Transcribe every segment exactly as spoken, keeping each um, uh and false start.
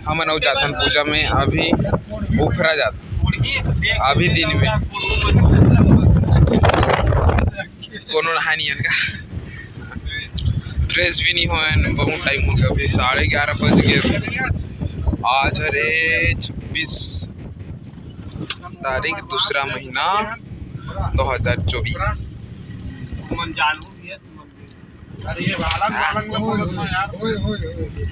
हमन अउ जाथन पूजा में, अभी उखरा जाथन, अभी दिन में। कोनो नहाय नइ आन का, फ्रेश भी नइ होय, बहुत टाइम हो गया, अभी साढ़े ग्यारह बज गए। आज हरे छब्बीस तारीख, दूसरा महीना, दो हजार चौबीस। अरे ये बालक, बालक में बोलत ना यार। ओए, ओए, ओए।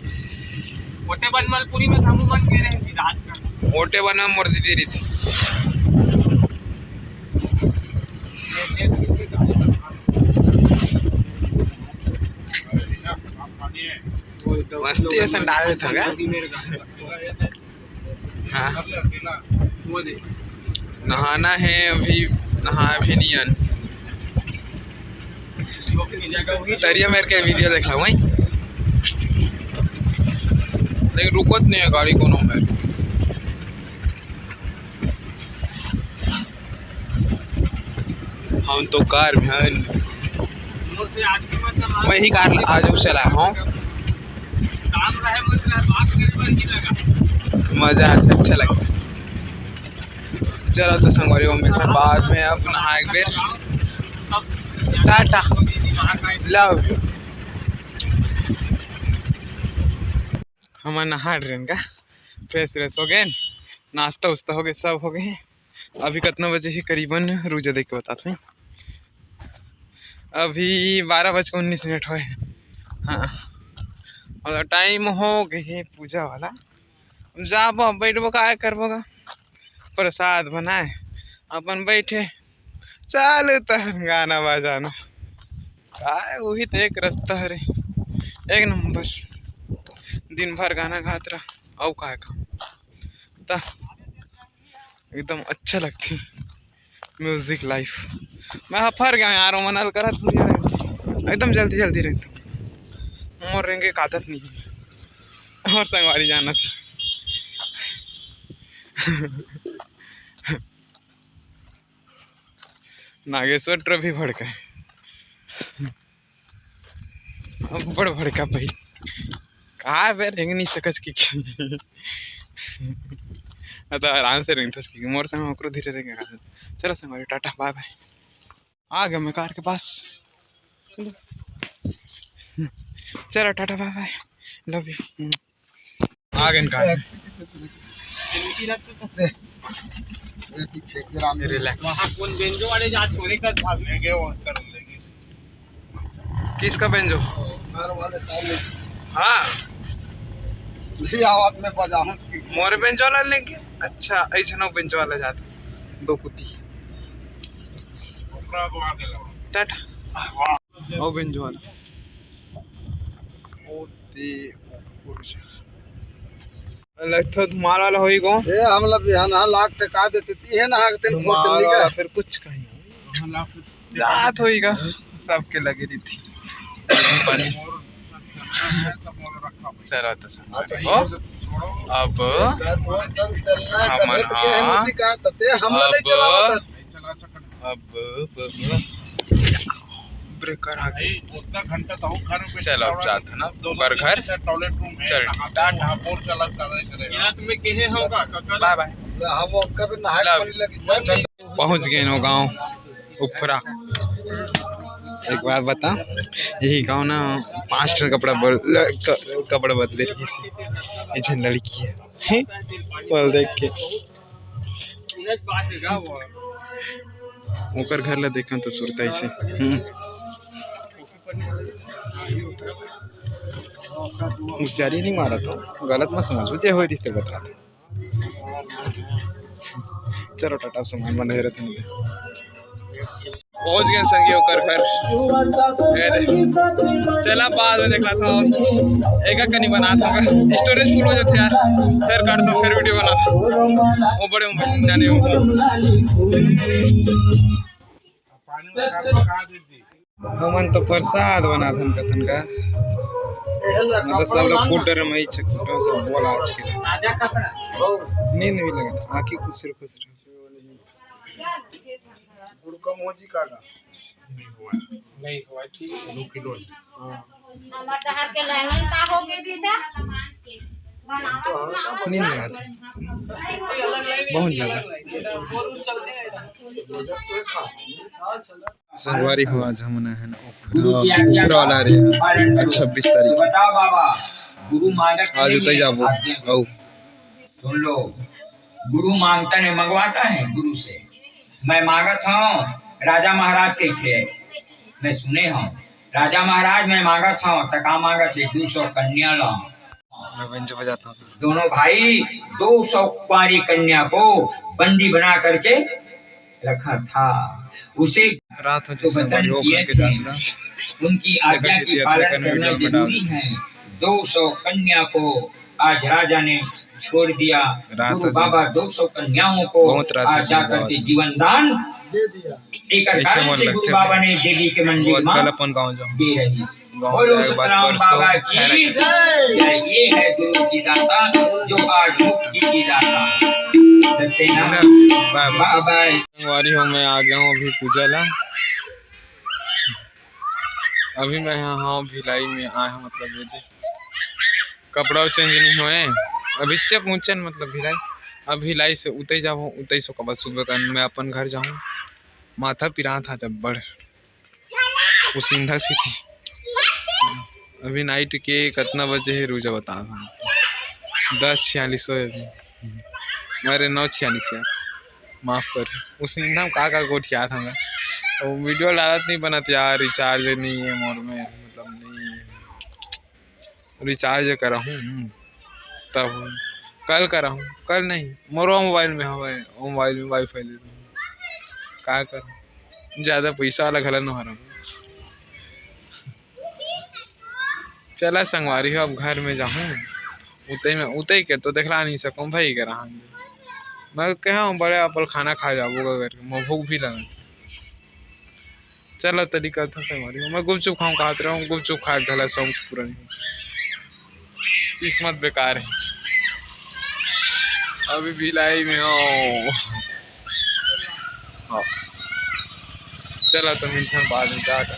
मोटे बनमलपुरी में हमू मन के रहे जी रात का। मोटे बन में मोर दीदी रही थी। मस्ती असन डाल देथन का? हाँ। नहाना है अभी, नहा भी नइ आन। तरिया मेर के वीडियो देख ला वही, लेकिन रुकत नइ हे गाड़ी कोनो मेर। हम तो कार में हन। मैं ही कार आज चला हूँ। मजा आता, अच्छा लगता। चलो तो संगवारी हो, मिलथन बाद में, अब नहा एक बेर। Tata, love you। हमन नहा डरेन का, फ्रेश व्रेश हो गए, नाश्ता उस्ता हो गए, सब हो गए। अभी कितना बजे है करीबन, रुक जा देख के बताता हूँ। अभी बारह बज के उन्नीस मिनट होए। हाँ, और टाइम हो गए है पूजा वाला। अब जाबो, बैठबो, काय करबो गा? प्रसाद बनाए, अपन बैठे, चालू तहन गाना बजाना। काय, वही तो एक रास्ता हरे, एक नंबर। दिन भर गाना गात रह, अउ काय का, त एकदम अच्छा लगथे music life। मैं हफर गया यार, वो मनल करत हुई यार, एकदम जल्दी जल्दी रहता। मोर रेंगे का आदत नहीं है, मोर संगवारी जानत। नागेश्वर ट्रॉफी भड़का है। अब्बड़ भड़का भाई, का बे रेंग नहीं सकस कि, कि। आ तो आराम से रेंगथस कि, मोर संग ओकरो धीरे रेंगे। चलो संगवारी, टाटा, बाय बाय। आ गया मैं कार के पास। चलो टाटा, बाय बाय, love you। आ गए इनका। दे। ये ती फेंक दे राम। Relax। वहाँ कौन बेंजो वाले जात तोरे कर भाग ले गए और कर लेंगे। किसका बेंजो? घर वाले साले। हाँ। ये आवाज में बजाऊं। मोर बेंजो वाला लेंगे। अच्छा, ऐसे ना बेंजो वाला जात। दो कुत्ती। ओकरा को आगे लगाओ। टाटा। ओ बेंजो वाला। ओ ते, ओ, ओ, लगथो धुमाल वाला होई गो। ए, हमला बिहान हा लाख टका देते, ती है ना, हा, तेन धुमाल खोट निका। वाला, फिर कुछ कहीं। रात होई गा, सबके लगे रही थी। पानी। चलो, तो सुन रहे हो। अब हमन हा, अब, अब, अब, ब्रेकर आ गई। चलो, अब जात है ना, ओकर घर। चल, टाटा। बाय बाय। हम ओकर भी नहाए पानी लगी। पहुंच गए नो गांव उफरा। एक बात बता, यही गांव ना पांच ठन कपड़ा बल-, क-, कपड़ा बदले रही थी। ये झन लड़की है, हैं? बोल देख के। ओकर घर ला देखन तो सुरता इसे। हम्म। होशियारी नहीं मारा तो गलत मत समझो, जे होई रिश्ते बता दो। चलो टाटा, सामान बंद है रहते हैं। पहुंच गए संगी ओकर घर। ये दे। चला बाद में देखला था। एक कनी बना था। Storage full हो जाते यार। फिर काट था, फिर वीडियो बना था। वो बड़े मोबाइल जाने हो। हमन तो प्रसाद बनाथन कथन का। मतलब सब लोग कुटर में ही छकुटर सब बोला आज के। नींद भी लगत, आंखी खुसर खुसर। गुड़ कम हो जी का का? नहीं हुआ। नहीं हुआ, ठीक है। दो किलो है। हाँ। हमार डहर के लहंगन का हो गए बेटा? नींद नहीं आती, बहुत ज्यादा। संगवारी हो, आज हमन आए हन ओखरा, ओखरा वाला रे, आज छब्बीस तारीख। बताओ बाबा, गुरु मांगत आज नहीं उतई है, जाबो। आज्ञा। अउ सुन लो, गुरु मांगता नहीं, मंगवाता है गुरु से। मैं मांगत हूँ, राजा महाराज कहिथे, मैं सुने हूँ, राजा महाराज मैं मांगत हूँ, त का मांगत हे? दू सौ कन्या ला। मैं व्यंजो बजाता हूँ। दोनों भाई दो सौ कुंवारी कन्या को बंदी बना करके रखा था। उसे रात हो तो चुकी है, वचन हमारी किए ओखरा के थे, रात ला। उनकी आज्ञा की पालन करना जरूरी है। दो सौ कन्या को आज राजा ने छोड़ दिया। रात गुरु बाबा दो सौ कन्याओं को आज जाकर के जीवन दान दे दिया। एक कारण से गुरु बाबा ने देवी के मंदिर में दे रही। बोलो सतराम बाबा की जय। ये है गुरु की दाता, जो आज मुक्ति की दाता। सत्यनारायण बाबा। संगवारी हो, मैं आ गया हूँ अभी पूजा ला। अभी मैं यहाँ हूँ, भिलाई में आए हूँ, मतलब ये दे कपड़ा चेंज नहीं होए। अभी चेक मुचन मतलब भिलाई, अब भिलाई से उतई जाबो, उतई सो कबा सुबह का मैं अपन घर जाऊँ। माथा पिरात हा जब्बड़। उसिंधा सिटी। अभी नाइट के कतना बजे हे, रुजा बता। दस छियालीस होए अभी। अरे, नौ छियालीस यार, माफ कर। उसिंधा में का का गोठियात हंगा। वो वीडियो डालत नहीं बनत यार, रिचार्ज नहीं है मोर में, मतलब नहीं है। रिचार्ज कराहूँ, तब कल कराहूँ, कल नहीं, मोरो मोबाइल में हवे, मोबाइल में वाईफाई ले लूँ। का करूँ, ज्यादा पैसा वाला घला नोहरम। चला संगवारी हो, अब घर में जाहूँ, उतई में, उतई के तो देखला नहीं सकूँ भाई के रहा। मैं कहा हूँ बड़े अपन खाना खा जाबो का करके, मोर भूख भी लगत। चलो, तरी करथों संगवारी हो, मैं गुपचुप खाऊं कहत रहूं, गुपचुप खा के घला शौक पूरा नहीं। किस्मत बेकार है। अभी भिलाई में हो। हाँ। चलो, तो मिलते हैं बाद में, टाटा।